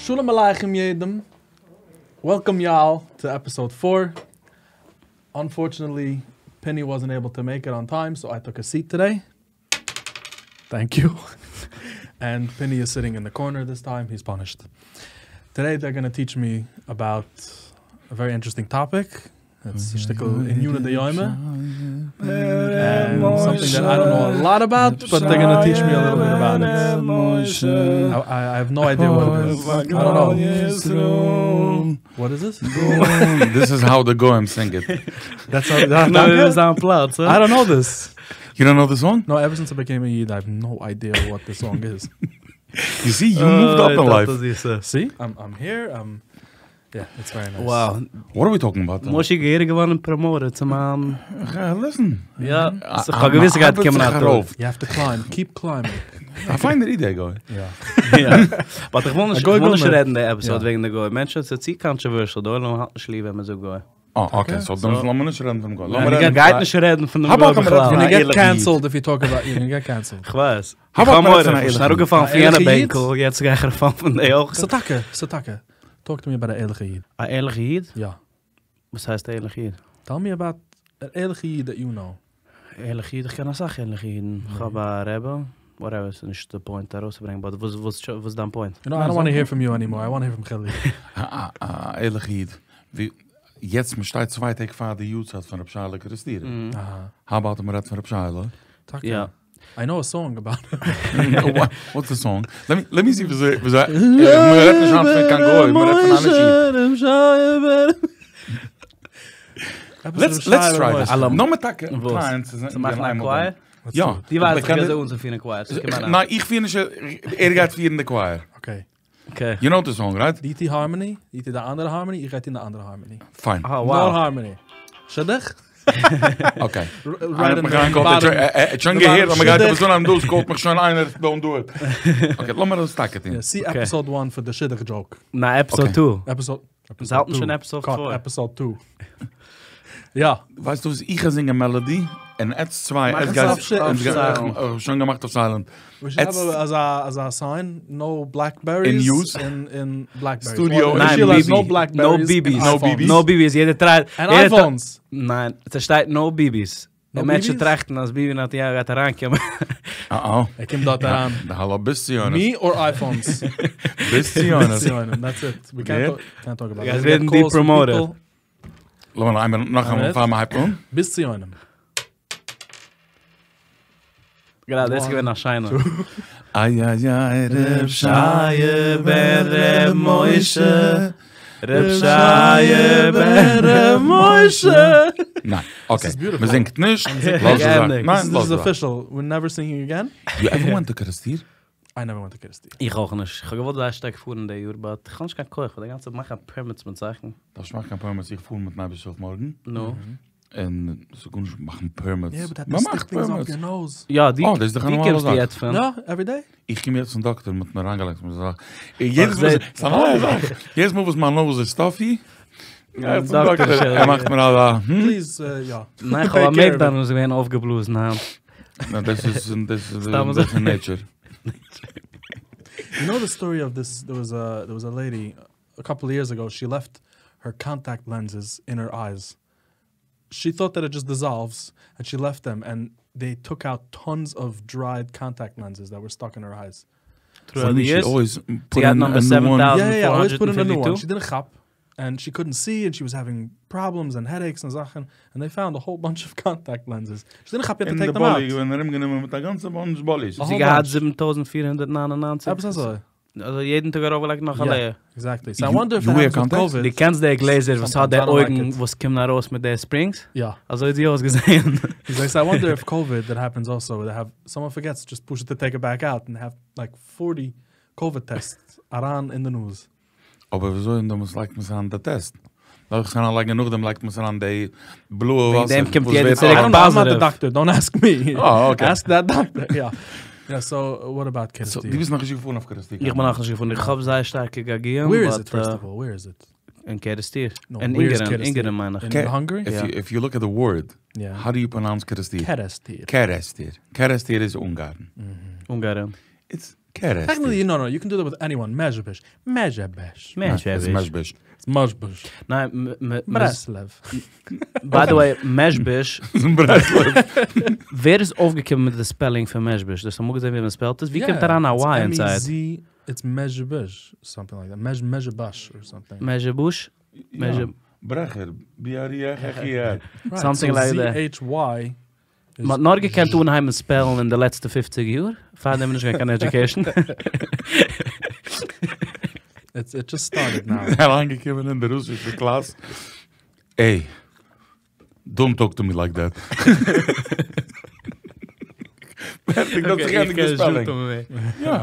שלום עליכם יעדעם, Welcome y'all to episode 4. Unfortunately, Penny wasn't able to make it on time, so I took a seat today. Thank you. And Penny is sitting in the corner this time, he's punished. Today they're going to teach me about a very interesting topic. It's a shtickle in Yuna de Yoime. And something that I don't know a lot about, but they're going to teach me a little bit about it. I, I have no idea what it is. I don't know. What is this? This is how the Goyim sing it. That's how that, No, איז אן פלאץ, I don't know this. You don't know the song? No, ever since I became a Yid, I have no idea what the song is. You see, you moved up in life. See? I'm, I'm here. I'm, yeah, it's very nice. Wow. What are we talking about? then? Moshe געהעריג געווארן promoted צום אן. Uh, listen. יא, איך האב געוויסט גייט קומען א טאג. You have to climb. Keep climbing. א פיינער אידעע, גוי. Yeah. יא. But איך וויל נישט, א גוי איך וויל נישט וויל מען. רעדן די episode יא. וועגן די גוי. מענטשן, ס'איז צו controversial, דער עולם האלט נישט ליב ווען מען זאגט גוי. Oh, okay. So, דאן לאמיר נישט רעדן פון גוי. מען לאמיר רעדן. גייט נישט רעדן פון דעם How גוי about בכלל. מ'רעדט You're פון gonna א get ערליכע איד? cancelled if you talk about you're gonna get cancelled. איך ווייס. How איך about האב מ'רעדט מורא, פון א איך בין ערליכע איד? אראפגעפאלן א פון יענע ערליכע איד? בענקל, יעצט גיי איך אראפפאלן פון די אויך. ס'איז טאקע, ס'איז טאקע. Talk to me about א ערליכע איד. א ערליכע איד? יא. וואס הייסט א ערליכע איד? Tell me about an ערליכע איד that you know. ערליכע איד, איך קען א סאך ערליכע אידן. איך האב א רבי, whatever, ס'איז נישט די point ארויסצוברענגען, but וואס, וואס, וואס איז דיין point? You know, I don't want to hear from you anymore. I want to hear from Chili. א ערליכע איד. ווי יעצט מ'שטייט צוויי טעג פאר די יארצייט פון רב שייעלע קערעסטירער. Aha. How about מ'רעדט פון רב שייעלע? טאקע. יא. I know a song about it. What, what's the song? Let me let me see וויאזוי וויאזוי מ'רעדט נישט היינט פון קיין גוי, מ'רעדט פון אן איד. Let's let's try this. אלע- נאר מיט טאקע וואס? trying צו צו מאכן א choir? יא. דו ווייסט איך וויאזוי אנצופירן א choir, so קום אריין. ניין, איך פיר נישט, ער גייט פירן די choir. Okay. Okay. You know the song, right? דו טו harmony, דו טו די אנדערע harmony, איך גיי טון די אנדערע harmony. Fine. Oh, No wow. harmony. שידוך? Okay. Right in the געקאלט, bottom. שוין The געהערט, bottom. אז מ'גייט שידוך. עפעס טון, און דאס קאלט מיך שוין איינער, don't do it. Okay, לאמיר דאס טאקע טון. Yeah, see Okay. episode 1 for the שידוך joke. נא, episode Okay. 2. Episode מיר האלטן two. שוין episode Cut, 4. episode 2. יא. ווייסטו וואס, איך זינג א melody, און עטס צוויי, מאך עטס עס גייט- אויף ש- אויף עטס גייט- silent. איך האב שוין געמאכט אויף silent. We should have עטס- a, as a as a sign, no blackberries In use? in in blackberries. Studio Well, in ניין, Sheila has BB. no blackberries. No BBs. and No iPhones. BBs. No BBs, יעדער טרייט. And יעדער טרייט- iPhones. ניין, ס'שטייט no BBs. No די מענטשן BBs? טראכטן, אז ביבי נתניהו גייט אריינקומען. Oh, oh. ער קומט דארט אריין. האלא, ביסט ציונות. Me or iPhones? ביסט ציונות. ציונים, That's it. We can't, Yeah. talk, can't talk about Guys, it. We ווערן get calls from depromoted. people. לאמיר איינמאל נאך איינמאל Alright. פאר מ'הייבט אן. ביז ציונים. גראדע, דאס איז געווען א שיינע. איי איי איי, רב שייע בן רב משה, רב שייע בן רב משה. ניין, okay. is beautiful. מ'זינגט נישט. נישט. לאז עס זיין. געענדיגט. ניין, This is לאז עס זיין. official. We're never singing again. You ever went to Kerestir? I never went to Kerestir. איך אויך נישט. איך האב געוואלט זייער שטארק פארן די יאר, but איך האב נישט קיין כח, ווייל די גאנצע מאכן permits מיט זאכן. דארפסט מאכן permits, איך פאר מיט אייבערשטנ'ס הילף מארגן. No. און ס'קען מאכן permits. Yeah, but that מען stick מאכט things up permits. your nose. יא, די, Oh, דאס איז דאך א די נארמאלע קומסט זאך. יעצט פון. יא, every day. איך קום יעצט צום דאקטער מיט מיר אריינגעלייגט מיט זאך. יעדעס זע- מאל, ס'איז א נייע זאך. יעדעס מאל וואס מיין nose איז stuffy, יא, גיי צום דאקטער דאקטער, שעל. ער מאכט מיר אלע, hm? Please, uh, יא. ניין, איך האב Take א care of meltdown און געווען אויפגעבלאזן היינט. נא, דאס איז, דאס איז, סתם דאס אזוי. איז nature. You know the story of this? There was a there was a lady a couple of years ago. She left her contact lenses in her eyes. She thought that it just dissolves, and she left them, and they took out tons of dried contact lenses that were stuck in her eyes. Throughout Funny, the she years. always put got in number a new one. 7,000. Yeah, yeah, yeah. Always put in a new one. 452? She didn't chap, and she couldn't see, and she was having problems and headaches and זאכן, and they found a whole bunch of contact lenses. She didn't chap, you had אין to take די them out. באלי, געווען ארומגענומען מיט א גאנצע bunch באליס. A זי whole געהאט bunch. 7499. עפעס אזוי. אלזא יעדן טאג ארויפגעלייגט נאך א Yeah. layer. Exactly. So I You- wonder if you it wear happens with contacts? COVID. דו קענסט די גלעזער, וואס האט די Sometimes I don't like אויגן, it. וואס קומען ארויס מיט די springs? Yeah. אזוי האט זי אויסגעזען. He's like, so I wonder if COVID that happens also, they have someone forgets just push it to take it back out and have like 40 COVID tests אריין in the news. אבער וויאזוי און דעמאלטס לייגט מען עס אריין די test? דארף איך אריינלייגן נאכדעם לייגט מען עס אריין די בלויע וועגן וואסער. דעם קומט וואס יעדער ווערט צוריק I don't know, I'm not the positive. doctor. Don't ask me. Oh, okay. Ask that doctor. Yeah. Yeah, so what about So, Kerestir? דו ביסט נאך נישט געפארן אויף Kerestir? איך בין נאך נישט געפארן. איך האב זייער שטארקע געגועים. Where is but, it, first uh, of all? Where is it? אין Kerestir. No, אין where is Ungarn, Kerestir? Ungarn מיין איך. In Ke- Hungary? If, Yeah. you, if you look at the word, Yeah. how do you pronounce Kerestir? Kerestir. Kerestir. Kerestir איז Ungarn. Ungarn. It's קערעסטיר. Technically, no, no, you can do that with anyone. Mezhebish. Mezhebish. Mezhebish. It's Mezhebish. ניין, מ... Breslev. By the way, Mezhbish. Breslev. ווער איז אויפגעקומען מיט די spelling פון Mezhbish? דו האסט אמאל געזען ווי מען spell ט עס? ווי קומט אריין א Y inside? M-E-Z, it's Mezhebish, something like that. Mezh, Mezhebush or something. Mezhebush? יא, ברעכער, B-R-E-H-E-R. Something like that. Z-H-Y. מ'האט נאר געקענט אנהייבן spell ן אין די לעצטע פופציג יאר, פארדעם איז נישט געווען קיין education. It's it just started now. אריינגעקומען אין די רוסישע קלאס. עי, don't talk to me like that. פערטיג, דאס איז געענדיגט די spelling. יא.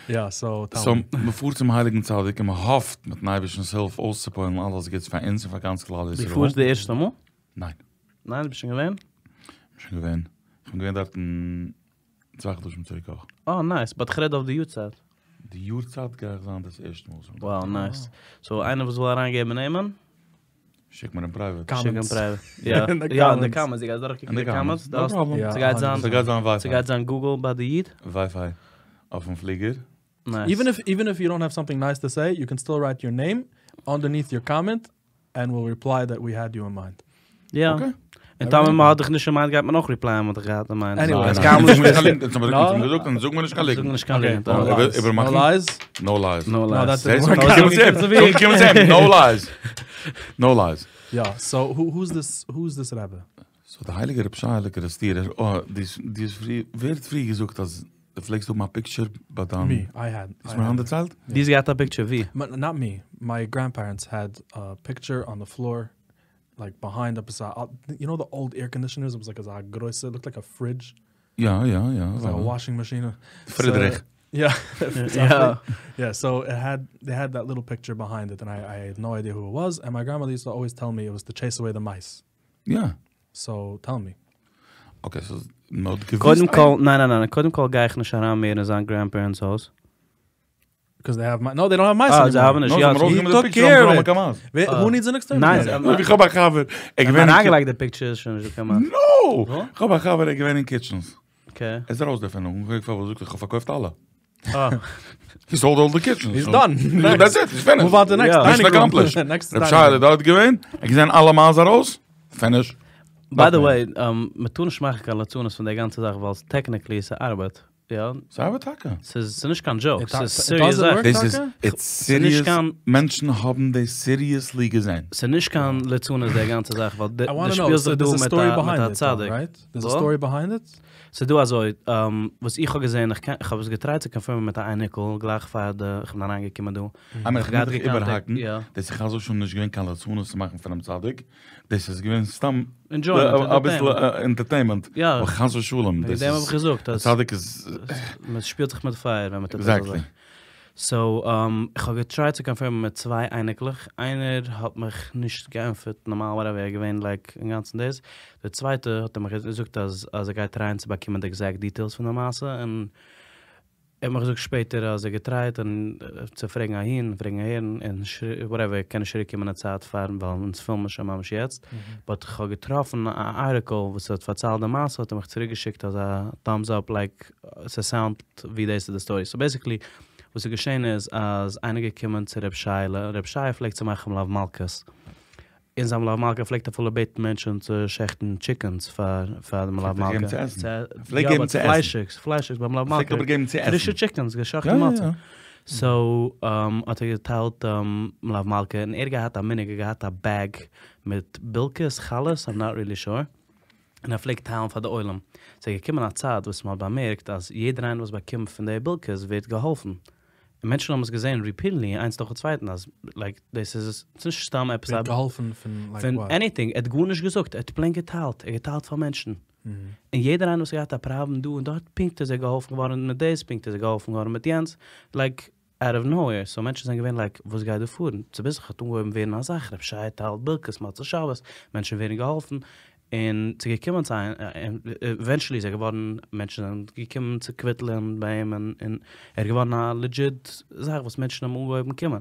יא, so tell so me. מ'פארט צום הייליגן צדיק און מ'האפט מיטן אייבערשטנ'ס הילף אויסצופועלן אלעס גוטס פאר אונז און פאר גאנץ כלל דו ישראל. פארסט די ערשטע מאל? ניין. ניין, דו ביסט שוין געווען? שוין געווען. איך בין געווען דארטן צוויי חדשים צוריק אויך. אה nice, but כ'רעד אויף די יארצייט. די יארצייט גיי איך זיין דאס ערשטע מאל. Wow nice. So איינער וואס וויל אריינגעבן נעמען? שיק מיר אין private. שיק אין private. יא, יא אין די comments, די גייסט דורכקוקן די comments, No problem. ס'גייט זיין, ס'גייט זיין ווייפיי. ס'גייט זיין Google ביי די איד. ווייפיי אויפן פליגער. Nice. Even if even if you don't have something nice to say, you can still write your name underneath your comment and we'll reply that we had you in mind. יא. און טאמער מען האט דיך נישט אין mind גייט מען אויך reply ען מען האט דיך געהאט אין mind. Anyway. עס קען נישט זאגן זאג מיר נישט קיין ליגן. זאג מיר נישט קיין ליגן. No lies. No lies. No lies. No lies. No lies. יא, so who's this who's this רבי? So דער הייליגער רב שייעלע קערעסטירער, אה, די די איז פרי, ווער האט פריער געזאגט אז דו פלעגסט האבן א picture ביי דיין. Me, I had. האסט מיר היינט דערציילט? דו האסט געהאט א picture ווי? Not me, my grandparents had a picture on the floor, like behind עפעס א, you know the old air conditioners, עפעס like אזא גרויסע, looked like a fridge. יא יא יא. Like a washing machine. פרידריך. יא. יא, so it had, they had that little picture behind it, and I had no idea who it was, and my grandmother used to always tell me it was to chase away the mice. יא. So tell me. Okay, so מ'האט געוואוסט. קודם כל, ניין ניין ניין, קודם כל גיי איך נישט אריין מער אין זיין grandparents הויז. Because they have mice, no they don't have mice אה, זיי האבן נישט, יא. נאר זיי האבן ארויסגענומען די picture האבן זיי קיין מייז. Who needs an exterminator? ניין, איך האב א חבר, ער געווען. אריינגעלייגט די picture איז שוין נישטא קיין מייז. No! איך האב א חבר ער געווען אין kitchens. Okay. ער איז ארויס דערפון און געפרעגט פארוואס זאגט ער איך האב פארקויפט אלע. אה. He sold all the kitchens. He's done. That's it, he's finished. Move on to next Mission dining room. accomplished. Next רב dining שייעלע room. דארט געווען, ער געזען אלע מייז ארויס, finish. By the way, מען טאר נישט מאכן קיין לצנות פון די גאנצע זאך ווייל technically ס'ארבעט, יא? ס'ארבעט טאקע. ס'איז נישט קיין joke, It ס'איז does serious it זאך. work דאס איז, טאקע? It's ס'נישט serious, קיין- מענטשן האבן דאס seriously געזען. ס'איז נישט קיין לצנות די גאנצע זאך ווייל I דו wanna know, שפילסט so זיך דא there's a מיט story א behind מיט א it, though, צדיק. right? There's a וואס? story behind it? ס'איז דא אזוי, וואס איך האב געזען, איך קען, איך האב עס געטרייט צו confirm ען מיט א אייניקל גלייך פאר די, איך בין אריינגעקומען דא. איי מין, איך געהאט מוז דיך געקאנטעקט, איבערהאקן, יא. דאס איז חס ושלום נישט געווען קיין לצנות צו מאכן פונעם צדיק, דאס איז געווען סתם Enjoyment, אביסל entertainment. Entertainment, יא. אבער חס ושלום, וועגן דאס דעם האב איז, איך געזאגט אז צדיק איז, מען שפילט זיך מיט פייער ווען מען טוט אזא Exactly. זאך. So, איך האב געטרייט צו confirm ען מיט צוויי אייניקלעך, איינער האט מיך נישט געענטפערט נארמאל whatever, ער איז געווען like אינגאנצן דאס, די צווייטע האט ער מיך געזאגט אז אז ער גייט טרייען צו באקומען די exact details פון די מעשה, און ער האט מיך געזאגט שפעטער אז ער געטרייט און צו פרעגן אהין און פרעגן אהער און whatever ער קען נישט צוריק קומען אין צייט פארן ווייל אונז פילמען שוין ממש יעצט, but כ'האב געטראפן א article וואס האט פארציילט די מעשה האט ער מיך צוריק געשיקט אזא thumbs up like ס'סאונדט ווי דאס איז די story. So basically וואס איז געשען איז אז איינער געקומען צו ר' שייעלע, ר' שייע פלעגט צו מאכן מלוה מלכה'ס, אין זיין מלוה מלכה פלעגט אפילו בעטן מענטשן צו שעכטן chickens פאר פאר די מלוה פלעגט מלכה. געבן צו עסן. פלעגט געבן צו עסן. פליישיגס, פליישיגס ביים מלוה מלכה. פלעגט אבער געבן צו עסן. פרישע chickens, געשאכטן מצה. So האט ער געטיילט מלוה מלכה און ער געהאט א מנהג, ער געהאט א bag מיט בילקעס, חלות, I'm not really sure. און ער פלעגט טיילן פאר די עולם. ס'איז געקומען א צייט וואס מ'האט באמערקט אז יעדער איינער וואס באקומט פון די בילקעס ווערט געהאלפן. און מענטשן האבן עס געזען repeatedly איינס נאכן צווייטן אז like דאס איז נישט סתם עפעס א. ווערט געהאלפן פון like פון what? Anything, ער האט גארנישט געזאגט, ער האט plain געטיילט, ער האט געטיילט פאר מענטשן. און יעדער איינער וואס האט געהאט א פראבלעם דא און דארט, פונקט איז ער געהאלפן געווארן מיט דאס, פונקט איז ער געהאלפן געווארן מיט יענץ, like out of nowhere, so מענטשן זענען געווען like וואס גייט דא פאר? צוביסלעך האט אנגעהויבן ווערן א זאך, רב שייע טיילט בילקעס מוצאי שבת, מענטשן ווערן געהאלפן, און ס'איז געקומען צו איין, eventually איז ער געווארן, מענטשן זענען געקומען צו קוויטלען ביי אים, און ער איז געווארן א legit זאך וואס מענטשן האבן אנגעהויבן קומען.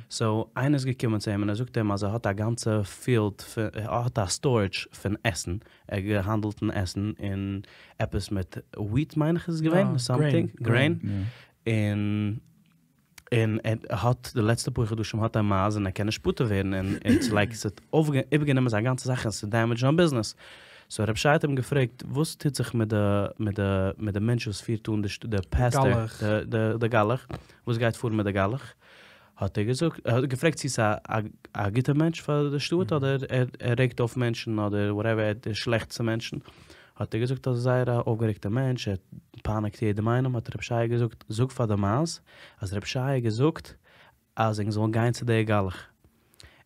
So איינער איז געקומען צו אים און ער זאגט אים אז ער האט א גאנצע field, ער האט א storage פון עסן, ער האט געהאנדלט אין עסן און עפעס מיט wheat מיין איך איז עס געווען, something, grain. און און ער האט די לעצטע פאר חדשים האט ער מייז און ער קען נישט פטור ווערן און און ס'איז לייק ס'האט איבערגענומען זיין גאנצע זאך און ס'דעמעדזשט זיין ביזנעס. סאו רב שי האט אים געפרעגט וואס טוט זיך מיט די מיט די מיט די מענטש וואס פירט אן די פעסטער די די גלח וואס גייט פאר מיט די גלח האט ער געזאגט ער האט געפרעגט צו ס'איז א א גוטע מענטש פאר די שטאט אדער ער ער רעגט אויף מענטשן אדער וואטעווער ער איז שלעכט צו מענטשן האט ער געזאגט אז ער איז זייער א אויפגערעגטע מענטש ער פייניגט יעדעם איינעם האט רב שי געזאגט זאג פאר די מייז אז רב שי האט געזאגט אז ענק זאלן גיין צו די גלח.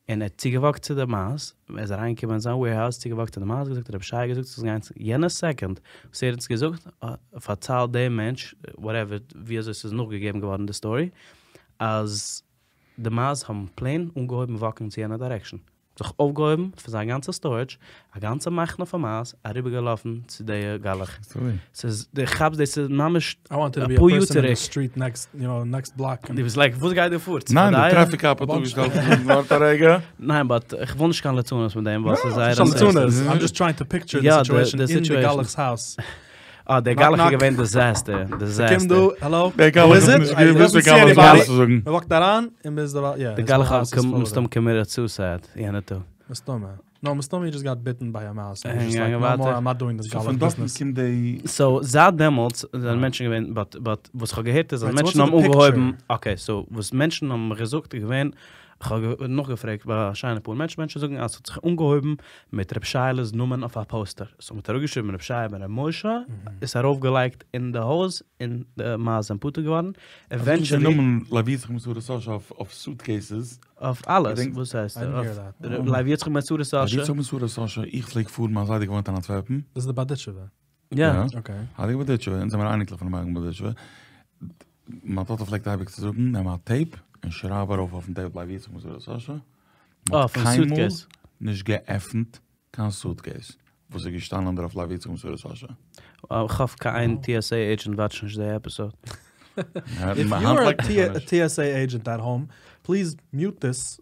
און ער האט צוגעוואקט צו די מייז, ער איז אריינגעקומען אין זיין וועירהאוז, צוגעוואקט צו די מייז, געזאגט רב שי האט געזאגט זאלסט גיין צו, יענע סעקאנד וואס ער האט עס געזאגט, פארציילט דער מענטש, וואטעווער, ווי אזוי ס'איז נאכגעגעבן געווארן די סטארי, אז די מייז האבן פלעין אנגעהויבן וואקן צו יענע דירעקשאן. זיך אויפגעהויבן פון זיין גאנצע סטארעדזש, א גאנצע מחנה פון מייז, אריבערגעלאפן צו די גלח. ס'איז, דו כאפסט דאס איז ממש אפאר יאר צוריק. דו ביסט לייק וואס גייט דא פאר? ניין, די טרעפיק קאפ האט אפגעשטעלט ווארט א רגע. ניין באט איך וויל נישט קיין לצנות מיט דעם ווייל ס'איז זייער א ליצנות, איים דזשאסט טרייענג טו פיקטשער די סיטועשאן אין די גלח'ס הויז. אה, דער גלח איז געווען דיזעסטער, דיזעסטער. ס'קומט דא, העלא? דער גלח האט נישט געוואוסט ווי גלח זאל צו זאגן. מ'וואקט אריין און מ'איז דערווייל, יא. דער גלח האט מסתם קאמיטעד סוסייד יענע טאג. מסתמא. נאו, מסתמא הי דזשאסט גאט ביטן ביי א מאוס. און היז דזשאסט לייק, נאו מאר, איים נאט דואינג דיס גלח ביזנעס. סאו פון דארטן קומט די. סאו זייט דעמאלטס זענען מענטשן געווען, באט באט וואס כ'האב געהערט איז אז מענטשן האבן אנגעהויבן, אקעי סאו וואס מענטשן האבן מיך געזאגט איז געווען, כ'האב נאכגעפרעגט ביי א שיינע פאר מענטשן, מענטשן זאגן אז ס'האט זיך אנגעהויבן מיט ר' שייעלע'ס נאמען אויף א פאוסטער, סאו מ'האט אראפגעשריבן ר' שייע בן ר' משה, עס ארויפגעלייגט אין די הויז און די מייז זענען פטור געווארן, עווענטשעלי. די נאמען לוי יצחק בן שרה סאשא אויף סוטקעיסעס. אויף אלעס, וואס הייסט? לוי יצחק בן שרה סאשא. לוי יצחק בן שרה סאשא, איך פלעג פארן, מיין זיידע געוואוינט אין אנטווערפן. דאס איז די בארדיטשובער? יא. אקעי. הייליגע בארדיטשובער, אונז זעמיר אייניקלעך פונעם הייליגן בארדיטשובער. מיין טאטע פלעגט אייביג צו זאגן, נעם א טעיפ און שרייב ארויף אויפן טעיפ לוי יצחק בן שרה סאשא. מ'האט קיינמאל נישט געעפנט קיין סוטקעיס וואס איז געשטאנען דערויף לוי יצחק בן שרה סאשא. איך האף קיין איין TSA עידזשענט וואטשט נישט די עפיסאד. איף יו אר א TSA עידזשענט עט האום, פליז מיוט דיס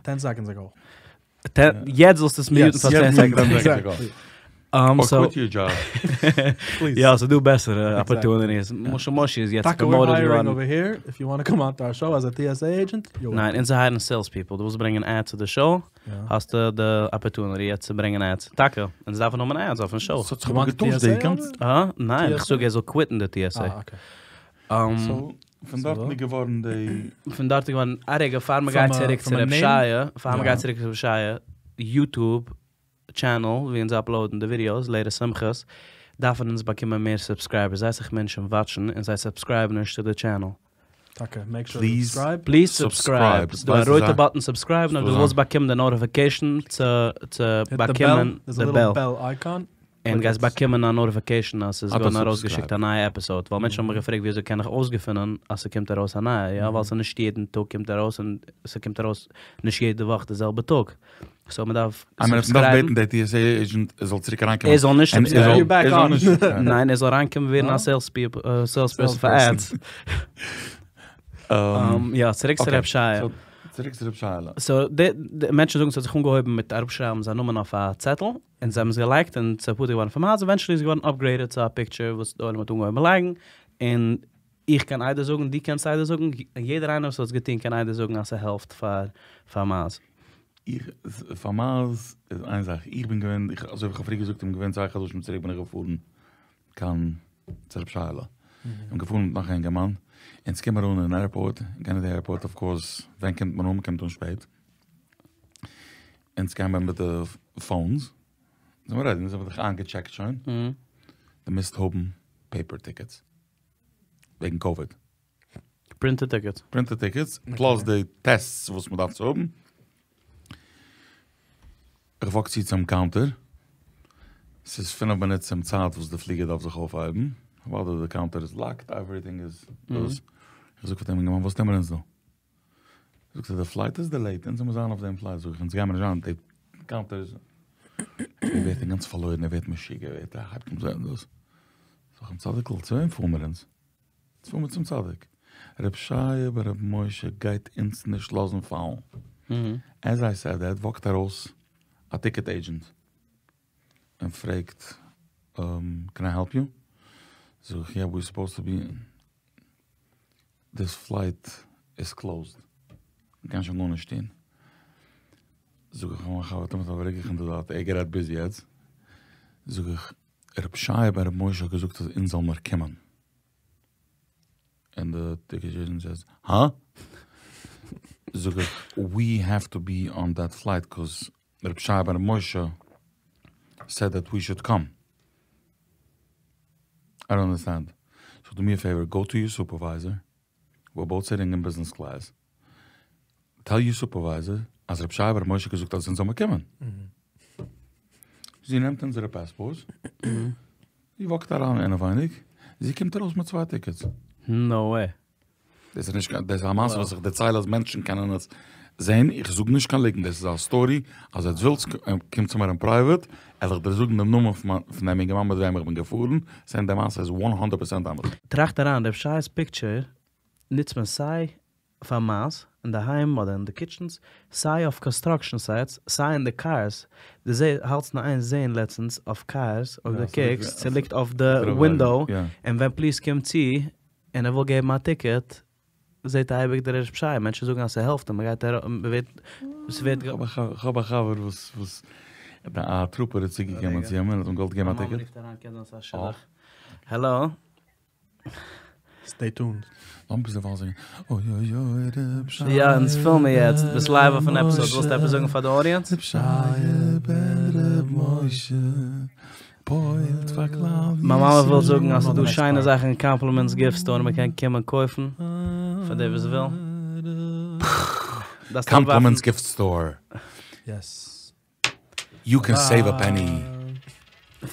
טען סעקאנדס עגאו. יעצט זאלסטו עס מיוטן פאר צען סעקונדעס. אר קוויט יור דזשאב. יא, ס'איז דא בעסערע אפערטוניטיס. משה משה איז יעצט פראמאוטעד געווארן. ניין, אונז הייערן סעילס פיפל. דו ווילסט ברענגען עדס צו די שאו, האסטו די אפערטוניטי יעצט צו ברענגען עדס. טאקע, אונז דארפן האבן עדס אויפן שאו. ס'האט זיך אבער געטוישט די גאנצע. הא? ניין, איך זאג ער זאל קוויטן די TSA. סאו, פון דארטן איז געווארן די. פון דארט איז געווארן, א רגע פאר מ'גייט צוריק צו רב שייע, פאר מ'גייט צוריק צו רב שייע, יוטוב טשענעל ווי אונז אפלאודן די ווידיאוס, לערע שמחות, דארפן אונז באקומען מער סובסקרייבערס, זייער אסאך מענטשן וואטשן און זיי סובסקרייבן נישט צו די טשענעל. טאקע, מעיק שור טו סובסקרייב. פליז סובסקרייב, ס'דא א רויטע באטן סובסקרייב, און אויב דו ווילסט באקומען די נאטיפיקעישן צו צו באקומען די בעל. און גייסט באקומען א נאטיפיקעישן אז ס'איז געווארן ארויסגעשיקט א נייע עפיסאד, ווייל מענטשן האבן מיך געפרעגט ווי אזוי קען איך אויסגעפינען אז ס'קומט ארויס א נייע, יא ווייל ס'איז נישט יעדן טאג קומט ארויס און ס'קומט ארויס נישט יעדע וואך די זעלבע טאג, סאו מ'דארף סובסקרייבן. מ'דארף בעטן די TSA עידזשענט ער זאל צוריק אריינקומען. ער זאל נישט סובסקרייבן. ניין ער זאל אריינקומען ווערן א סעילס פערסאן פאר עדס. יא צוריק צו רב שייע. צוריק צו רב שייעלע. סאו די מענטשן זאגן ס'האט זיך אנגעהויבן מיט אראפשרייבן זיין נאמען אויף א צעטל. און זיי האבן עס געלייגט און ס'איז פטור געווארן פון מייז, עווענטשעלי איז געווארן אפגרעידעד צו א פיקטשער וואס די עולם האט אנגעהויבן לייגן, און איך קען עדות זאגן, דו קענסט עדות זאגן, יעדער איינער וואס האט עס געטון קען עדות זאגן אז ס'העלפט פאר פאר מייז. איך, פאר מייז איז איין זאך, איך בין געווען, איך, אזוי ווי איך האב פריער געזאגט, איך בין געווען צוויי חדשים צוריק בין איך געפארן קיין צו רב שייעלע, איך בין געפארן מיט נאך א אינגערמאן, אונז קומען אן אין עירפארט, קענעדי עירפארט אוו קאורס, ווען קומט מען אן? מ'קומט אן שפעט. אונז גיימער מיט די פאונס, זעמער רעדי, אונז האבן זיך איינגעטשעקט שוין, דו מוזט האבן פעיפער טיקעטס, וועגן קאוויד. פרינטעד טיקעטס. פרינטעד טיקעטס, פלאס די טעסטס וואס מען דארף צו האבן. איך וואק צו צום קאונטער, ס'איז פינף מינוט צום צייט וואס די פליגער דארף זיך אויפהייבן, אוודאי די קאונטער איז לאקד, עווריטינג איז דאס. איך זאג פאר דעם אינגערמאן, וואס טוען מיר אונז דא? זאגט ער די פלייט איז דילעיט אונז מוז זיין אויף דעם פלייט זאג איך אונז גיימער נישט זיין די קאונטער איז ער ווערט אינגאנצן פארלוירן ער ווערט משוגע ער ווערט ער הייבט אן זען דאס זאג איך אים צדיק'ל צו וועם פארן מיר אונז? אונז פארן מיר צום צדיק ר' שייע בן ר' משה גייט אונז נישט לאזן פאלן עז איי סעד דעט וואקט ארויס א טיקעט עידזשענט און פרעגט קען איי העלפ יו? זאג איך יא ווי סופאוזד טו בי. דיס פלייט איז קלאוזד, מ'קען שוין גארנישט טון. זאג איך פאר מיין חבר טאמער בארואיג איך אין די זייט, ער האט גערעדט ביז יעצט, זאג איך, ר' שייע בן ר' משה האט געזאגט אז אונז זאל מיר קומען. און די טיקעט עידזשענט סעיז, הא? זאג איך, ווי העוו טו בי אן דעט פלייט קאז ר' שייע בן ר' משה סעד דעט ווי שוד קאם. איי דאנט אנדערסטענד. סאו דו מי א פעיווער, גאו טו יור סופערווייזער, ווער באוט סיטינג אין ביזנעס קלעס, טעל יור סופערווייזער אז ר' שייע בן ר' משה האט געזאגט אז אונז זאל מיר קומען. זי נעמט אונזערע פעספארטס, זי וואקט אריין אינעווייניג, זי קומט ארויס מיט צוויי טיקעטס. נאו וועי. דאס איז נישט קיין, דאס איז א מעשה וואס איך דערצייל אז מענטשן קענען עס זען, איך זאג נישט קיין ליגנט, דאס איז א סטארי, אז עטס ווילטס קומט צו מיר אין פרייוועט, על איך דיר זאגן דעם נאמען פון דעם אינגערמאן מיט וועם איך בין געפארן, זען די מעשה איז וואן הונדערט פערסענט אמת. טראכט אריין, רב שייע'ס פיקטשער נוצט מען סיי פאר מייז אינדערהיים אדער אין די קיטשענס, סיי אויף קאנסטראקשען סייטס, סיי אין די קארס, דו האלטסט אין איין זעהן לעצטענס אויף קארס אויב דו קוקסט ס'ליגט אויף די ווינדאו, און ווען פאליס קומט צו און ער וויל געבן א טיקעט זעהט ער אייביג דער רב שייע, מענטשן זאגן אז ס'העלפט און מ'גייט ארויף מ'ווערט ס'ווערט. כ'האב א חבר וואס וואס א טרופער איז צוגעקומען צו אים און האט אים געוואלט געבן א טיקעט. העלא. סטעי טונד. לאמיר ביסל ווייל זינגען. אוי אוי אוי ר' שייע. יא, אונז פילמען יעצט, ביסט לייוו אויפן עפיסאד, ווילסט עפעס זאגן פאר די אודיענס? ר' שייע בן ר' משה פועל'ט פאר כלל ישראל. מיין מאמע וויל זאגן אז ס'איז דא שיינע זאכן אין קאמפלימענטס גיפט סטאר מ'קען קומען קויפן פאר דער וואס וויל. קאמפלימענטס גיפט סטאר. יעס. יו קען סעיוו א פעני.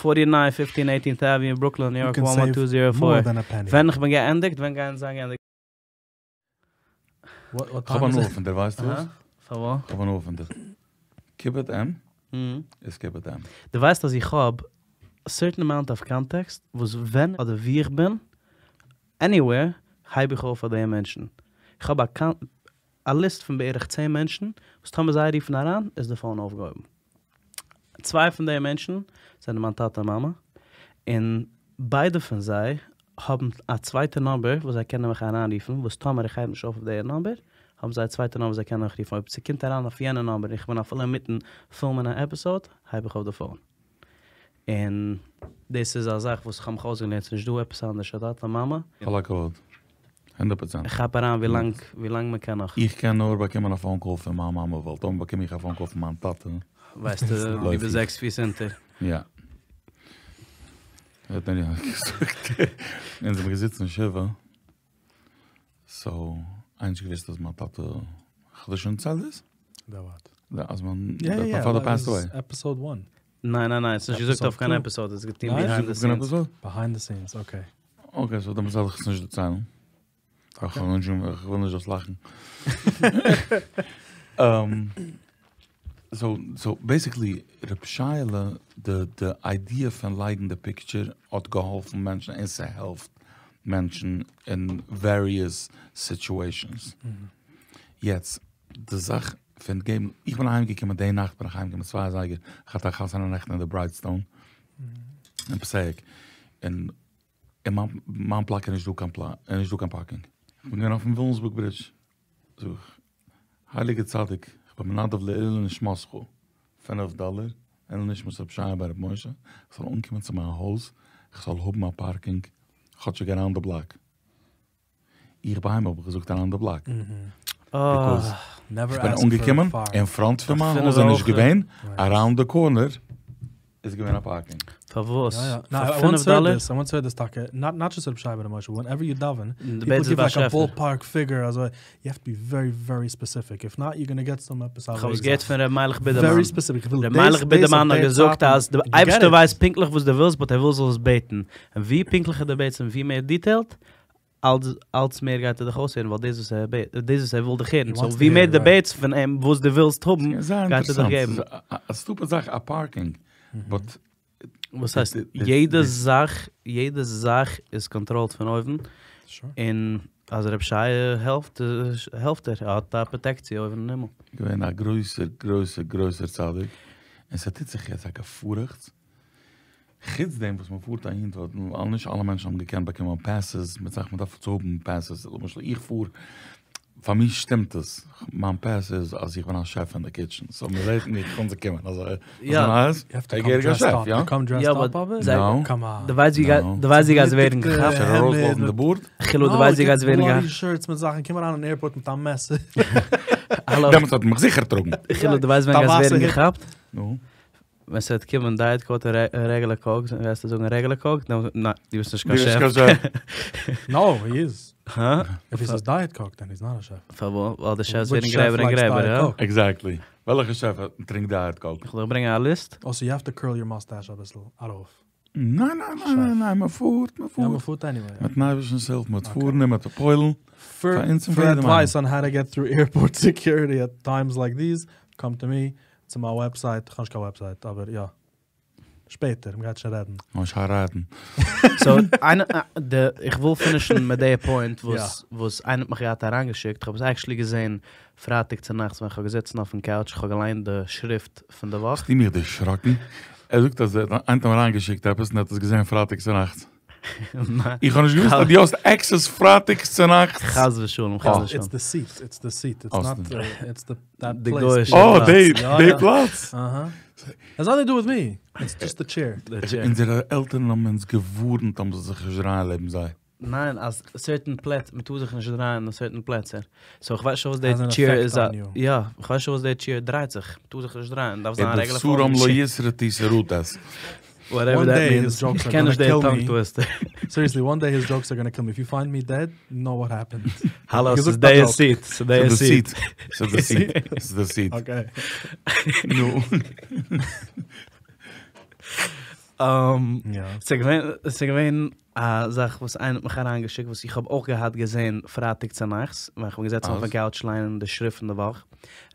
פארטי ניין פיפטין עיטינט עוועניו ברוקלין ניו יארק וואן וואן טו זירא פאר. ווען איך בין געענדיגט ווען גייען זיין געענדיגט? כ'האב הנאה פון דיר ווייסטו וואס? פארוואס? כ'האב הנאה פון דיר. כיבוד אם איז כיבוד אם. דו ווייסט אז איך האב א סערטען אמאונט אוו קאנטעקסט וואס ווען אדער וואו איך בין עניוועיר הייב איך אויף פאר די מענטשן. איך האב א א ליסט פון בערך צען מענטשן וואס טאמער זיי רופן אריין איז די פאון אויפגעהויבן. צוויי פון די מענטשן זענען מיין טאטע און מאמע, און ביידע פון זיי האבן א צווייטע נאמבער וואס זיי קענען מיך אריינרופן, וואס טאמער איך הייב נישט אויף אויף די נאמבער, האבן זיי א צווייטע נאמבער וואס זיי קענען מיך רופן, אויב ס'קומט אריין אויף יענע נאמבער און איך בין אפילו אינמיטן פילמען א עפיסאד, הייב איך אויף די פאון. און דאס איז א זאך וואס איך האב מיך אויסגעלערנט, ס'נישט דא עפעס אנדערש, א טאטע מאמע. כל הכבוד. הונדערט פראצענט. איך כאפ אריין ווי לאנג ווי לאנג מען קען נאך. איך קען נאר באקומען א פאון קאל פון מיין מאמע ווייל טאמער באקום איך א פאון קאל פון מיין טאטע. ווייסטו דו ביסט זעקס פיס אונטער. יא. ער האט מיר יא געזאגט. אונז זעמיר געזיצן שבעה. סאו, איינער נישט געוויסט אז מיין טאטע, כ'האב דיר שוין דערציילט דאס? דער וואט? אז מיין פאדער פעסט אוועי. עפיסאד וואן. ניין ניין ניין, ס'נישט געזאגט אויף קיין עפיסאד, עס איז געטון ביהיינד די סינס. ביהיינד די סינס, אקעי. אקעי, סאו דעמאלטס זאל איך עס נישט דערציילן. איך וויל נישט זאלסט לאכן. סאו, סאו בעסיקלי ר' שייעלע, די די איידיע פון לייגן די פיקטשער האט געהאלפן מענטשן און ס'העלפט מענטשן אין וועריעס סיטועשאנס. יעצט די זאך פון געבן, איך בין אהיים געקומען די נאכט בין איך אהיים געקומען צוויי אזייגער, איך האט א חתונה נעכטן אין די בריידסטאון אין פאסעיק, און אין מיין בלאק איז נישט דא קיין פלא איז נישט דא קיין פארקינג, איך בין געווען אויפן וויליאמסבורג ברידזש, זאג איך, הייליגע צדיק, איך בין מנדב לעילוי נשמתך פינף דאלער, לעילוי נשמת רבי שייע בן רבי משה, איך זאל אנקומען צו מיין הויז, איך זאל האבן א פארקינג, כאטשיג אראונד די בלאק. איך בהמה האב געזאגט אראונד די בלאק. ביקאוז איך בין אנגעקומען אין פראנט פון מיין הויז איז נישט געווען, אראונד די קארנער איז געווען א פארקינג. פארוואס? פאר פינף דאלער? איי וואנס הערד דיס טאקע, נאט דזשאסט רבי שייע בן רבי משה, ווענעווער יו דאווען, פיפל גיוו לייק א באל פארק פיגור אזוי, יו העוו טו בי ווערי ווערי ספעסיפיק, איף נאט יו גאנא געט סאם עפעס א כ'האב עס געהערט פון ר' מיילעך בידערמאן. ווערי ספעסיפיק, איך וויל ר' דאס מיילעך דאס בידערמאן האט אויף די געזאגט צייטן, אז די יו געט אייבערשטער איט. ווייסט פונקטליך וואס דו ווילסט באט ער וויל זאלסט בעטן, און ווי פונקטליכער דו בעטסט און ווי מער דיטעילד, אלץ אלץ מער גייט ער דיך אויסהערן ווייל דאס וואס ער בעט דאס וואס ער וויל דיך הערן, סאו ווי מער דו בעטסט פון אים וואס דו ווילסט האבן, גייט ער דיך געבן. א סטופיד זאך א פארקינג, באט. וואס הייסט יעדע זאך יעדע זאך איז קאנטראלט פון אויבן, און אז רב שייע העלפט העלפט ער, ער האט א פראטעקציע אויבן אין הימל. געווען א גרויסער גרויסער גרויסער צדיק, און ס'טוט זיך יעצט א געפארעכטס. חוץ דעם וואס מען פארט אהין ווייל נישט אלע מענטשן האבן געקענט באקומען פעסעס מיט זאכן מען דארף צו האבן פעסעס למשל איך פאר פאר מיר שטימט עס מיין פעס איז אז איך בין א שעף אין די קיטשען סאו מען זעט מיך קומט זיי קומען אזוי יא. יא דו ווייסט ווי דו ווייסט ווי גייסט ווערן געכאפט ארויסלאזן די בארד חילו דו ווייסט ווי גייסט ווערן געכאפט שירטס מיט זאכן קום אריין אין עירפארט מיט א מעסער דעמאלטס האט מען מיך זיכער טראגן חילו דו ווייסט ווען גייסט ווערן געכאפט נו ווען ס'וועט קומען דייעט קאוק און רעגולער קאוק, וועסטו זאגן רעגולער קאוק? ניין, דו ביסט נישט קיין שעף. נאו, הי איז. הא? איף הי סעיס דייעט קאוק, דען היז נאט א שעף. פארוואס? ווייל די שעפס ווערן גרעבער און גרעבער, הא? עקזעקטלי. וועלכע שעף טרינקט דייעט קאוק? איך זאל ברענגען א ליסט? אלסא יו העוו טו קורל יור מאסטעש אביסל ארויף. ניין ניין ניין ניין ניין, מען פארט, מען פארט. יא מען פארט עניוועי. מיטן אייבערשטנ'ס הילף, מען וועט פארן און מען וועט פועל'ן. פאר עדווייס אן האו טו געט טרו עירפארט סעקיוריטי עט טיימס לייק דיז, קאם טו מי. צו מיין וועבסייט, איך האב נישט קיין וועבסייט, אבער יא. שפעטער, מ'גייט שוין רעדן. מ'גייט שוין רעדן. סאו, איינע, די, איך וויל פינישן מיט די פוינט וואס, וואס איינער האט מיך געהאט אריינגעשיקט, איך האב עס עקשעלי געזען פרייטאג צונאכטס ווען איך האב געזיצן אויפן קאוטש, איך האב געליינט די שריפט פון די וואך. האסטו מיך דערשראקן? ער זאגט אז ער האט איינער האט אים אריינגעשיקט עפעס און ער האט עס געזען פרייטאג צונאכטס. איך האב נישט געוואוסט אז דו האסט עקסעס פרייטאג צונאכטס. חס ושלום, חס ושלום. איטס די סיט, איטס די סיט, איטס נאט, איטס די דעט די פלעיס. גוי'אישע אה, די די פלאץ. אהא. האס נאטינג טו דו וויט מי, איטס דזשאסט די טשעיר. אונזערע עלטערן האבן אונז געווארנט אז מ'זאל זיך נישט דרייען לעבן זיי. ניין, אז סערטען פלעצער, מ'טאר זיך נישט דרייען אין סערטען פלעצער. סאו איך ווייס נישט וואס די טשעיר איז א, יא, איך ווייס נישט וואס די טשעיר דרייט זיך, מ'טאר זיך נישט דרייען, דארף זיין א רעגולער פארן לא ישרטו שרטת. וואטעווער דעט מינס, איך קען נישט די טאנג טוויסטער. סיריעסלי, וואן דעי היז דזשאוקס אר גאנא קיל מי, איף יו פיינד מי דעד, נאו וואט העפענד. האלא, ס'איז די סיט, ס'איז די סיט. ס'איז די סיט, ס'איז די סיט. אקעי. נו. ס'איז געווען א זאך וואס איינער האט מיך אריינגעשיקט וואס איך האב אויך געהאט געזען פרייטאג צונאכטס ווען כ'בין געזעצן אויפן קאוטש ליינען די שריפט פון די וואך,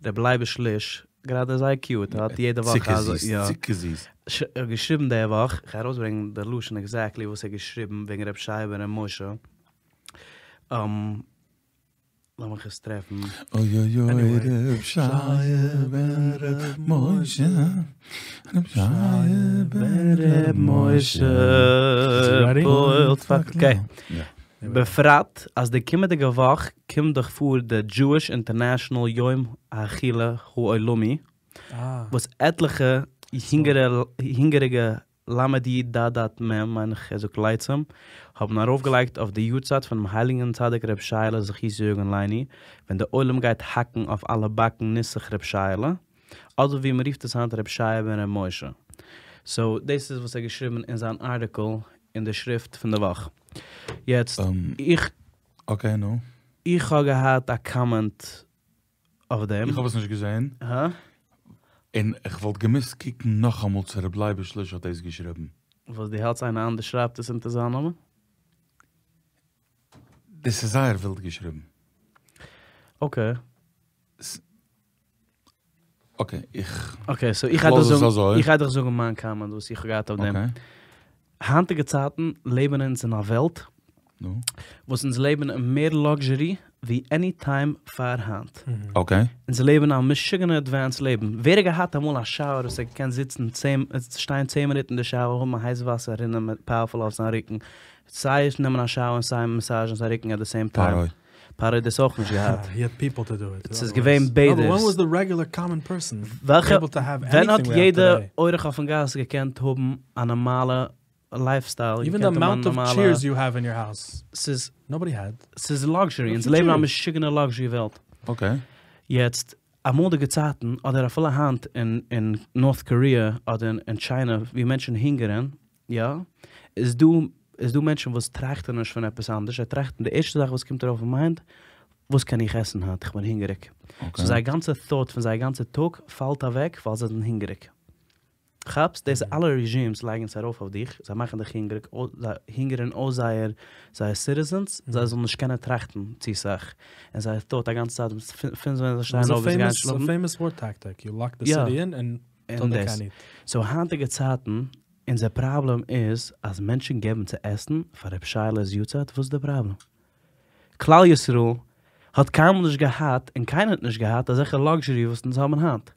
ר' לייביש ליש, גראדע זייער קיוט, ער האט יעדע וואך צוקער זיס, צוקער זיס. ער האט געשריבן די וואך, כ'גיי ארויסברענגען די לשון עקזעקטלי וואס ער האט געשריבן וועגן ר' שייע בן ר' משה. לאמיך עס טרעפן. אוי אוי אוי ר' שייע בן ר' משה, ר' שייע בן ר' משה, פועל'ט פאר, אקעי. בפרט אז די קומענדיגע וואך קומט דאך פאר די Jewish International יום האכילה העולמי, וואס עטליכע הונגעריגע למד י ד ד מ, מיין איך ער זאגט לייצים, האבן ארויפגעלייגט אויף די יארצייט פונעם הייליגן צדיק ר' שייעלע זכותו יגן עלינו, ווען די עולם גייט האקן אויף אלע באקן נוסח ר' שייעלע, אדער ווי מ'רופט עס היינט ר' שייע בן ר' משה. סאו דאס איז וואס ער האט געשריבן אין זיין ארטיקל אין די שריפט פון די וואך. יעצט איך. אקעי נו. איך האב געהאט א קאמענט אויף דעם. איך האב עס נישט געזען. הא? און איך וואלט געמוזט קוקן נאכאמאל צו ר' לייביש ליש האט דאס געשריבן. וואס דו האלטסט איינער אנדערש שרייבט עס אונטער זיין נאמען? דאס איז זייער ווילד געשריבן. אקעי. אקעי, איך אקעי, סאו איך גיי דיך זאגן, איך גיי דיך זאגן מיין קאמענט וואס איך האב געהאט אויף דעם. היינטיגע צייטן לעבן אונז אין א וועלט וואס אונז לעבן אין מער לאקזשערי ווי עני טיים פאר היינט. אקעי. אונז לעבן א משוגענע עדווענסד לעבן. ווער האט געהאט אמאל א שאוער וואס ער קען זיצן צען, שטיין צען מינוט אין די שאוער, האבן א הייס וואסער רינען מיט פאוערפול אויף זיין רוקן, סיי נעמען א שאוער און סיי מאסאזשן זיין רוקן עט די סעים טיים. פרעה. פרעה האט דאס אויך נישט געהאט. הי העד פיפל טו דו איט. ס'איז געווען בעדערס. ווען וואס די רעגולער קאמאן פערסאן וועלכע עיבל טו העוו ווען האט עניטינג ווי העוו יעדע טודעי? אורח אויפן גאס געקענט האבן א נארמאלע לייף סטייל? איווען די אמאונט אוו טשעירס יו העוו אין יור האוז. ס'איז נאובאדי העד. ס'איז לאקזשערי. אונז לעבן א משוגענע לאקזשערי וועלט. אקעי. יעצט, אמאליגע צייטן, אדער אפילו היינט אין אין נארט קאריע אדער אין טשיינע ווי מענטשן הונגערן, יא, איז דא איז דא מענטשן וואס טראכטן נישט פון עפעס אנדערש, זיי טראכטן די ערשטע זאך וואס קומט ארויף אין מיינד, וואס קען איך עסן היינט, איך בין הונגעריג. סאו זייער גאנצע thought פון זייער גאנצע טאג פאלט אוועק ווייל זיי זענען הונגעריג. כאפסט? דאס אלע רעזשימס לייגן עס ארויף אויף דיך, זיי מאכן דיך הונגעריג, זיי הונגערן אויס זייער זייער סיטיזענס, זיי זאלן נישט קענען טראכטן צו סאך, און זייער thought א גאנצע צייט פון ווען זיי שטייען אויף ביז זיי גייען שלאפן. ס'איז א פעימאס וואר טאקטיק, יו לאק די סיטי אין און און דאס. סאו היינטיגע צייטן אונזער פראבלעם איז אז מענטשן געבן צו עסן פאר רב שייעלע'ס יארצייט, וואס איז די פראבלעם? כלל ישראל האט קיינמאל נישט געהאט און קיינער האט נישט געהאט אזעלכע לאקזשערי וואס אונז האבן היינט.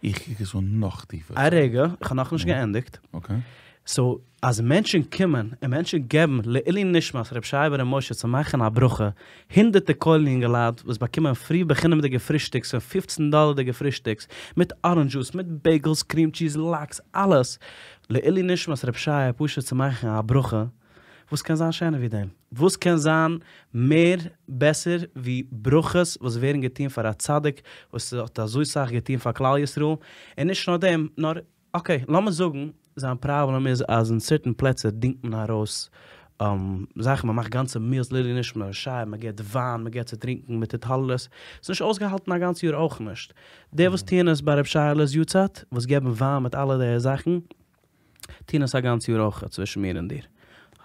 איך קוק עס אן נאך טיפער. א רגע, איך האב נאכנישט געענדיגט. אקעי. סאו אז מענטשן קומען און מענטשן געבן לעילוי נשמת ר' שייע בן ר' משה צו מאכן א ברכה, הונדערטער כולל אינגעלייט וואס באקומען פרי בחינם'דיגע פרישטאגס פון פופצן דאלערדיגע פרישטאגס, מיט אראנדזש דזשוס, מיט בעיגעלס, קריעם טשיז, לאקס, אלעס, לעילוי נשמת ר' שייע פשוט צו מאכן א ברכה, וואס קען זיין שענער ווי דעם? וואס קען זיין מער בעסער ווי ברכות וואס ווערן געטון פאר א צדיק וואס האט אזוי סאך געטון פאר כלל ישראל, און נישט נאר דעם, נאר אקעי, לאמיר זאגן זיין פראבלעם איז אז אין סערטען פלעצער דינגט מען ארויס זאכן, מען מאכט גאנצע מיעלס לעילוי נשמת ר' שייע, מען געבט וויין, מען געבט צו טרינקען, מען טוט הוללות, ס'איז נישט אויסגעהאלטן א גאנץ יאר אויך נישט. די וואס טוען עס ביי ר' שייעלע'ס יארצייט, וואס געבן וויין מיט אלע די זאכן, טוען עס א גאנץ יאר אויך צווישן מיר און דיר.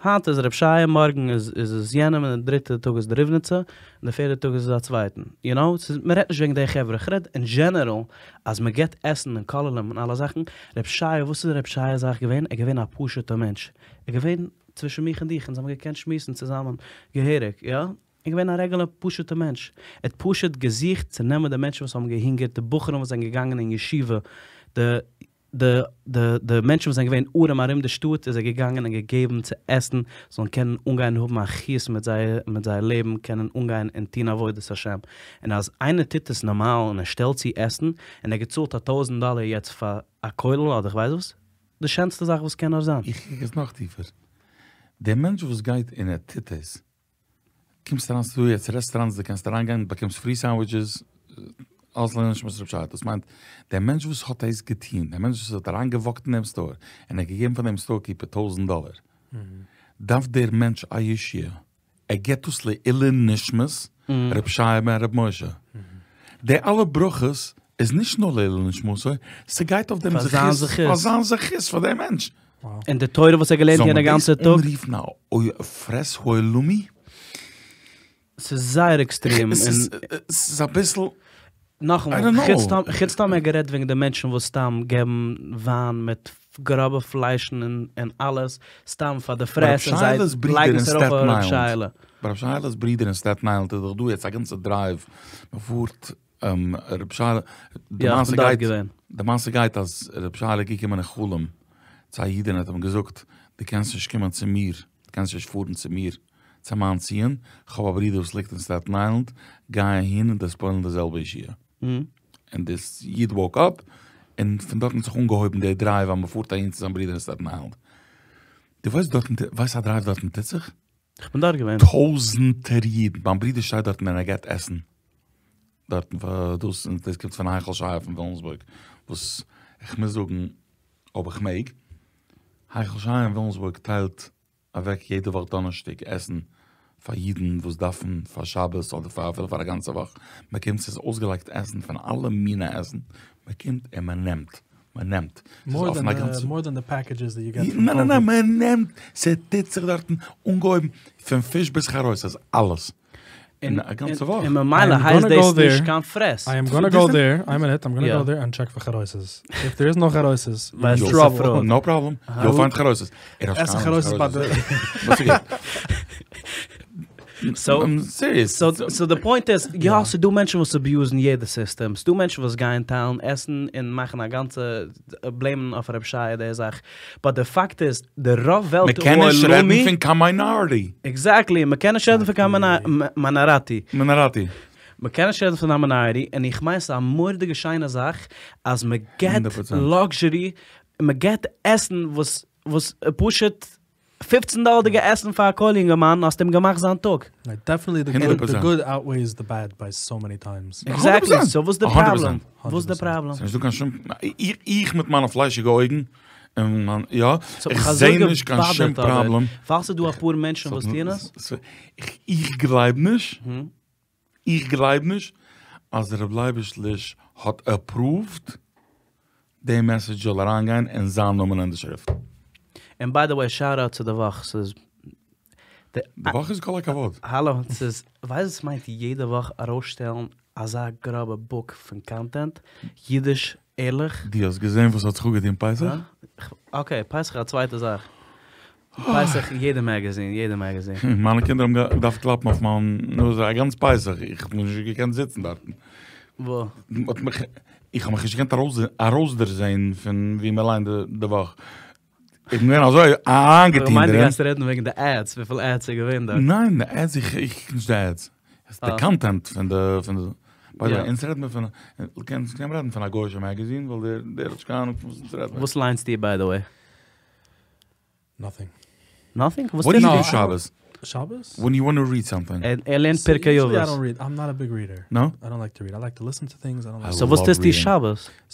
היינט איז רב שייע, מארגן איז איז עס יענעם, און די דריטע טאג איז די ריבניצע, און די פערדע טאג איז עס א צווייטן. יו נאו, ס'איז, מ'רעדט נישט וועגן די חברה, כ'רעד אין דזשענעראל אז מ'געט עסן און כוללים און אלע זאכן. רב שייע, וואס איז רב שייע'ס זאך געווען? ער איז געווען א פשוט'ע מענטש. ער איז געווען צווישן מיך און דיך, אונז האבן געקענט שמועסן צוזאמען געהעריג, יא? ער איז געווען א רעגולער פשוט'ע מענטש. ער האט פשוט געזוכט צו נעמען די מענטשן וואס האבן געהונגערט, די בחורים וואס זענען געגאנגען אין ישיבה, די די די די מענטשן וואס זענען געווען ארעם ארום די שטאט איז ער געגאנגען און געגעבן צו עסן זאלן קענען אנגיין האבן א חיות מיט זייער מיט זייער לעבן קענען אנגיין און טון עבודת השם און אז איינער טוט עס נארמאל און ער שטעלט צו עסן און ער געצאלט א טויזנט דאלער יעצט פאר א כולל אדער כ'ווייס וואס די שענסטע זאך וואס קען נאר זיין. איך קוק עס נאך טיפער. דער מענטש וואס גייט און ער טוט עס, קומסט אריין ס'דא יעצט רעסטאראנטס דו קענסט אריינגיין באקומסט פרי סענדוויטשעס, אלעס לעילוי נשמת רב שייע, דאס מיינט דער מענטש וואס האט דאס געטון, דער מענטש וואס האט אריינגעוואקט אין דעם סטאר און ער האט געגעבן פאר דעם סטאר קיפער טויזנט דאלער, דארף דער מענטש א ישועה, ער געבט דאס לעילוי נשמת רב שייע בן רב משה, די אלע ברכות איז נישט נאר לעילוי נשמתו, ס'גייט אויף דעם זכות, פאר זיין זכות, פאר דעם מענטש. און די תורה וואס ער האט געלערנט יענע גאנצע טאג. זאל מען דאס אנרופן א פרעס העולמי? ס'איז זייער עקסטרעם. ס'איז אביסל, נאכאמאל, חוץ סתם ער גערעדט וועגן די מענטשן וואס סתם געבן וויין מיט גראבע פליישן און אלעס, סתם פאר די פרעס און זיי לייגן עס ארויף אויף רב שייעלע. ביי רב שייעלע'ס ברודער אין סטעטן איילענד איז דאך דא יעצט א גאנצע דרייוו, מ'פארט רב שייעלע, די מעשה גייט, די מעשה גייט אז רב שייעלע איז געקומען אין חלום צו א איד און האט אים געזאגט, דו קענסט נישט קומען צו מיר, דו קענסט נישט פארן צו מיר, צו מיין ציון, איך האב א ברודער וואס ליגט אין סטעטן איילענד, גיי אהין און דו וועסט פועל'ן די זעלבע ישועה. און דיס איד וואוק אפ, און פון דארטן האט זיך אנגעהויבן די דרייוו אז מען פארט אהין צו זיין ברודער אין סטעטן איילענד. דו ווייסט דארטן, ווייסט א דרייוו דארטן טוט זיך? איך בין דארט געווען. טויזענטער אידן, מיין ברודער שטייט דארטן און ער געבט עסן דארטן פאר דאס, און דאס קומט פון היכל שייע פון וויליאמסבורג, וואס איך מוז זאגן אויב איך מעג, היכל שייע אין וויליאמסבורג טיילט אוועק יעדע וואך דאנערשטאג עסן פאר אידן וואס דארפן פאר שבת אדער פאר אפילו פאר א גאנצע וואך, מען קומט ס'איז אויסגעלייגט עסן פון אלע מיני עסן, מען קומט און מען נעמט. מען נעמט. מאר דען די פעקעדזשעס דעט יו געט פראם ניין ניין ניין מען נעמט, ס'טוט זיך דארטן אנגעהויבן פון פיש ביז חרוסת אלעס. און א גאנצע וואך. און ממילא הייסט דאס נישט קיין פרעס. איי עם גאנא גאו דער, איין מינוט, איים גאנא גאו דער ענד טשעק פאר חרוסת. איף דער איז נאו חרוסת, אין טראבל. נאו פראבלעם, יו וויל פיינד חרוסת. עסן חרוסת ביי די. סאו, סאו די פוינט איז, יא ס'דא מענטשן וואס אביוזן יעדע סיסטעם, ס'דא מענטשן וואס גייען טיילן עסן און מאכן א גאנצע בלעימען אויף רב שייע די זאך, באט די פאקט איז די רוב וועלט מ'קען נישט רעדן פון קיין מיינאריטי. עקזעקטלי, מ'קען נישט רעדן פון קיין מיינאריטי. מינאריטי. מ'קען נישט רעדן פון א מיינאריטי, און איך מיין ס'איז א מורא'דיגע שיינע זאך אז מ'געט לאקזשערי, מ'געט עסן וואס וואס פשוט פופצן דאלערדיגע עסן פאר א כולל אינגערמאן האסט אים געמאכט זיין טאג. דעפענעטלי די גוד אוטוועיס די בעד ביי סאו מעני טיימס. עקזעקטלי, סאו וואס די פראבלעם? וואס די פראבלעם? ס'נישט דא קיין שום, איך מיט מיינע פליישיגע אויגן, און מיין, יא, איך זעה נישט קיין שום פראבלעם. ווייל ס'דא אפאר מענטשן וואס טוען עס? איך גלייב נישט, איך גלייב נישט אז ר' לייביש ליש האט אפראווד די מעסעדזש זאל אריינגיין אין זיין נאמען אין די שריפט. און ביי די וועי שאוט אוט צו די וואך ס'איז די וואך איז כל הכבוד. האלא ס'איז ווייסט וואס מיינט יעדע וואך ארויסשטעלן אזא גראבע בוק פון קאנטענט אידיש ערליך. דו האסט געזען וואס האט זיך אפגעטון פסח? אקעי פסח איז א צווייטע זאך. פסח יעדע מעגעזין יעדע מעגעזין. מיינע קינדער האבן געדארפט קלאפן אויף מיין נאז א גאנץ פסח, איך האב נישט געקענט זיצן דארטן. וואו? איך האב מיך נישט געקענט ארויסדערזען פון ווי מען ליינט די וואך. איך בין געווען אזוי אריינגעטון דערין. כ'מיין דו דערין. גייסט רעדן וועגן די עדס, וויפיל עדס איז געווען דארט. ניין, די עדס, איך קוק נישט די עדס. עס איז די קאנטענט פון די, פון די, ביי די וועי, אונז רעדן מיר פון, קענסט קען רעדן פון א גוי'אישע מעגעזין, ווייל דער דער האט נישט קיין אהנונג פון וואס אונז רעדן. וואס ליינסטו ביי די וועי? נאטינג. נאטינג? וואס וואט דו טוסטו? יו דו שבת? שבת? ווען יו וואנט טו ריעד סאמטינג. ער לערנט פרקי אבות. יוזשעלי איי דאנט ריעד, איים נאט א ביג ריעדער. נא? איי דאנט לייק טו ריעד, איי לייק טו ליסען טו טינגס, איי דאנט לייק סאו וואס טוסטו שבת?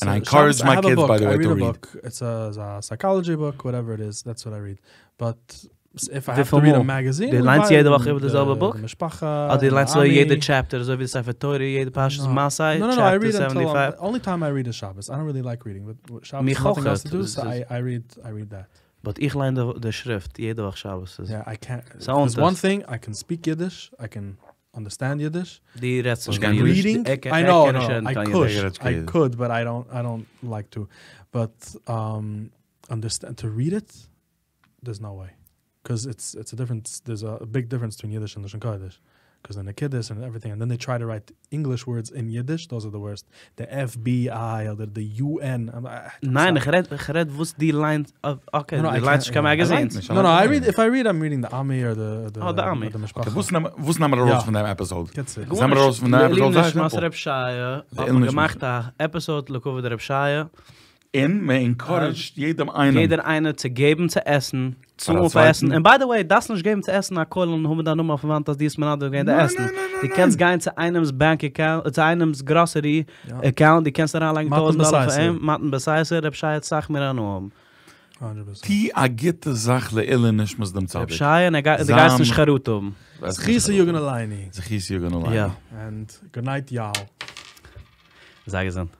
און איי ענקארעדזש מיי קידס ביי די וועי טו ריעד. איטס א סייקאלעדזשי בוק, וואטעווער איט איז, דעטס וואט איי ריעד. באט איף איי האוו טו ריעד א מעגעזין, דו ליינסט יעדע וואך איבער די זעלבע בוק? משפחה, אדער דו ליינסט אזוי יעדע טשעפטער אזוי ווי ספר תורה יעדע פרשת מסעי טשעפטער סעווענטי פייוו? אנלי טיים איי ריעד איז שבת, איי דאנט ריעלי לייק ריעדינג, באט שבת מיך איז נאטינג אויכעט. עלס טו דו, סאו איי ריעד, איי ריעד דעט. באט איך ליין די שריפט יעדע וואך שבת. ס'איז יא, איי קענט, ס'אונט דערס וואן עס. טינג, איי קען ספיק אידיש, איי קען אנדערסטענד אידיש. דו רעדסט נישט קיין אידיש. רידינג, ער קען איי נאו, נישט נאו, רעדן איי קיין קוד, אידיש. איי קוד, באט איי דאנט, איי דאנט לייק טו, באט אנדערסטענד, טו ריעד איט, דערס נאו וועי, קאז איטס איטס א דיפרענס, דערס א ביג דיפרענס ביטווין אידיש און לשון קודש, קאז די נקודות און עווריטינג, און דען דעי טריי טו רייט אינגליש ווארדס אין אידיש, דאוז אר די ווארסט, די עף בי איי אדער די יו ען, ניין איך רעד איך רעד וואס דו ליינסט, אקעי דו ליינסט נישט קיין מעגעזינס. נאו נאו איי ריעד, איף איי ריעד איים ריעדינג די עמי אר די די עמי. משפחה. אקעי וואס נעמען מיר ארויס פון דעם עפיסאוד? גארנישט, לעילוי נשמת ר' שייע האט מען געמאכט א עפיסאוד לכבוד ר' שייע. און מען אינקארעדזשט יעדעם איינעם. יעדער איינער צו געבן צו עסן, צאלן פאר עסן, און ביי די וועי דארפסט נישט געבן צו עסן א כולל און האבן דיין נאמען אויפן וואנט אז דו האסט מנדב געווען די עסן, דו קענסט גיין צו איינעמס באנק אקאונט, צו איינעמס גראסערי אקאונט, דו קענסט אריינלייגן טויזנט דאלער פאר אים, מתן בסתר, רב שייע וועט אסאך מער הנאה האבן. טו א גוטע זאך לעילוי נשמת דעם צדיק. רב שייע, און דו גייסט נישט חרטה האבן. זכותו יגן עלינו. זכותו יגן עלינו. ענד גוד נייט יאל. זיי געזונט.